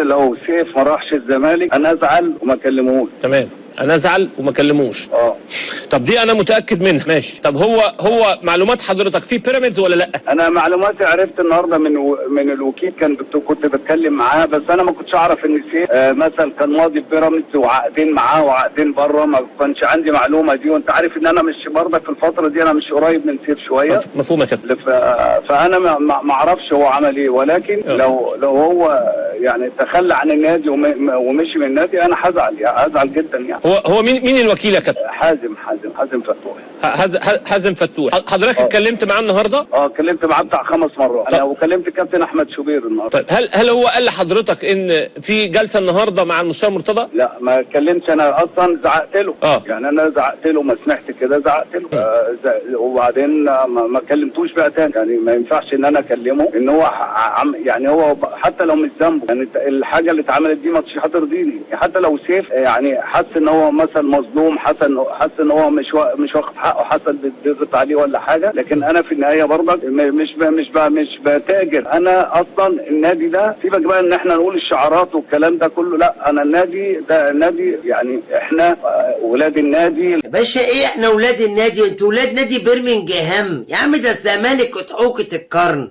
لو سيف ما راحش الزمالك انا ازعل وما اكلمهوش. تمام، انا ازعل وما اكلموش. اه. طب دي انا متاكد منها. ماشي. طب هو معلومات حضرتك في بيراميدز ولا لا؟ انا معلوماتي عرفت النهارده من الوكيل، كنت بتكلم معاه، بس انا ما كنتش اعرف ان سيف مثلا كان ماضي في بيراميدز وعقدين معاه وعقدين بره، ما كانش عندي معلومة دي. وانت عارف ان انا مش برضك في الفترة دي، انا مش قريب من سيف شوية. مفهوم يا كابتن. فانا ما اعرفش هو عمل ايه، ولكن لو هو يعني تخلى عن النادي ومشي من النادي انا هزعل، يعني هزعل جدا يعني. هو مين الوكيل يا كابتن؟ حازم فتوح. حازم فتوح. حضرتك اتكلمت معاه النهارده؟ اه، اتكلمت معاه بتاع 5 مرات انا، وكلمت كابتن احمد شوبير النهارده. طيب هل هو قال لحضرتك ان في جلسه النهارده مع المستشار مرتضى؟ لا ما اتكلمتش، انا اصلا زعقت له. يعني انا زعقت له، ما سمعت كده زعقت له. وبعدين ما كلمتوش بقى تاني، يعني ما ينفعش ان انا اكلمه ان هو يعني هو حتى لو مش ذنبه، يعني الحاجة اللي اتعملت دي ما هترضيني، حتى لو سيف يعني حس ان هو مثلا مظلوم، حس ان هو مش واخد حقه، حس بيضغط عليه ولا حاجة، لكن انا في النهاية برضك مش بتاجر. انا اصلا النادي ده سيبك بقى ان احنا نقول الشعارات والكلام ده كله، لا انا النادي ده النادي، يعني احنا ولاد النادي يا باشا. ايه احنا ولاد النادي؟ انتوا ولاد نادي برمنجهام يا عم، ده الزمالك اضحوكة القرن.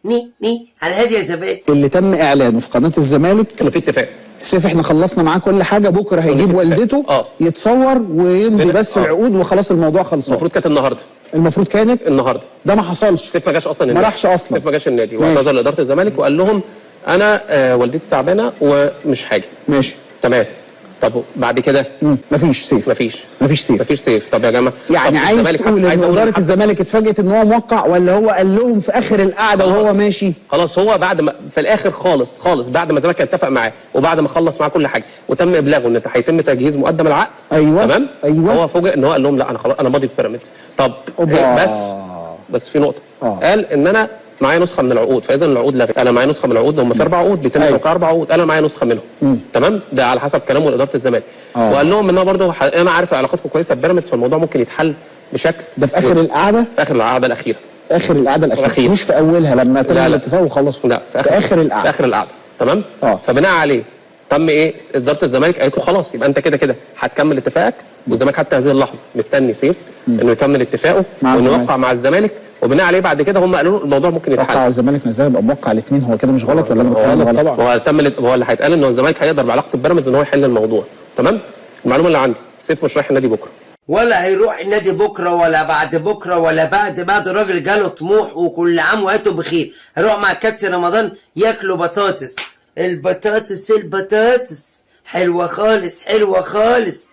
ني ني على هادي يا زبادي. اللي تم اعلانه في قناة الزمالك كانوا في اتفاق، سيف احنا خلصنا معاه كل حاجة، بكره هيجيب والدته يتصور ويمضي بس العقود وخلاص الموضوع خلصان. المفروض كانت النهارده، المفروض كانت النهارده، ده ما حصلش. سيف ما جاش اصلا النادي، ما راحش اصلا، سيف ما جاش النادي واعتذر لادارة الزمالك وقال لهم انا والدتي تعبانة ومش حاجة. ماشي تمام. طب بعد كده مفيش سيف، مفيش سيف، مفيش سيف. طب يا جماعة، يعني عايز تقول ان ادارة الزمالك اتفاجئت ان هو موقع، ولا هو قال لهم في اخر القعدة وهو ماشي؟ خلاص هو بعد ما في الاخر خالص خالص، بعد ما الزمالك كان اتفق معاه وبعد ما خلص معاه كل حاجة وتم ابلاغه ان هيتم تجهيز مقدم العقد. ايوه تمام. ايوه. هو فوجئ ان هو قال لهم لا انا خلاص انا ماضي في بيراميدز. طب إيه بس في نقطة. قال ان انا معايا نسخه من العقود، فاذا العقود لغت. انا معايا نسخه من العقود، هم في 4 عقود بيتم توقيع 4 عقود، انا معايا نسخه منهم. تمام، ده على حسب كلامه لادارة الزمالك. وقال لهم ان انا برضه انا عارف علاقتكم كويسة ببيراميدز، فالموضوع ممكن يتحل بشكل ده في اخر القعدة، في اخر القعدة الاخيرة، اخر القعدة الاخيرة، مش في اولها لما تم الاتفاق وخلصوا. لا في اخر القعدة، في اخر القعدة. تمام. فبناء عليه تم ايه، ادارة الزمالك قالت له خلاص يبقى انت كده كده هتكمل اتفاقك، والزمالك حتى هذه اللحظة مستني سيف انه يكمل اتفاقه وانه يوقع مع الزمالك، وبناء عليه بعد كده هم قالوا له الموضوع ممكن يتحل. وقع الزمالك ازاي يبقى موقع الاثنين؟ هو كده مش غلط ولا انا بتكلم غلط؟ طبعا هو تم، هو اللي هيتقال ان الزمالك هيقدر بعلاقته ببيراميدز ان هو يحل الموضوع. تمام. المعلومة اللي عندي سيف مش رايح النادي بكره، ولا هيروح النادي بكره ولا بعد بكره ولا بعد. الراجل جاله طموح وكل عام وانتم بخير. هيروح مع كابتن رمضان ياكلوا بطاطس، البطاطس البطاطس حلوة خالص حلوة خالص.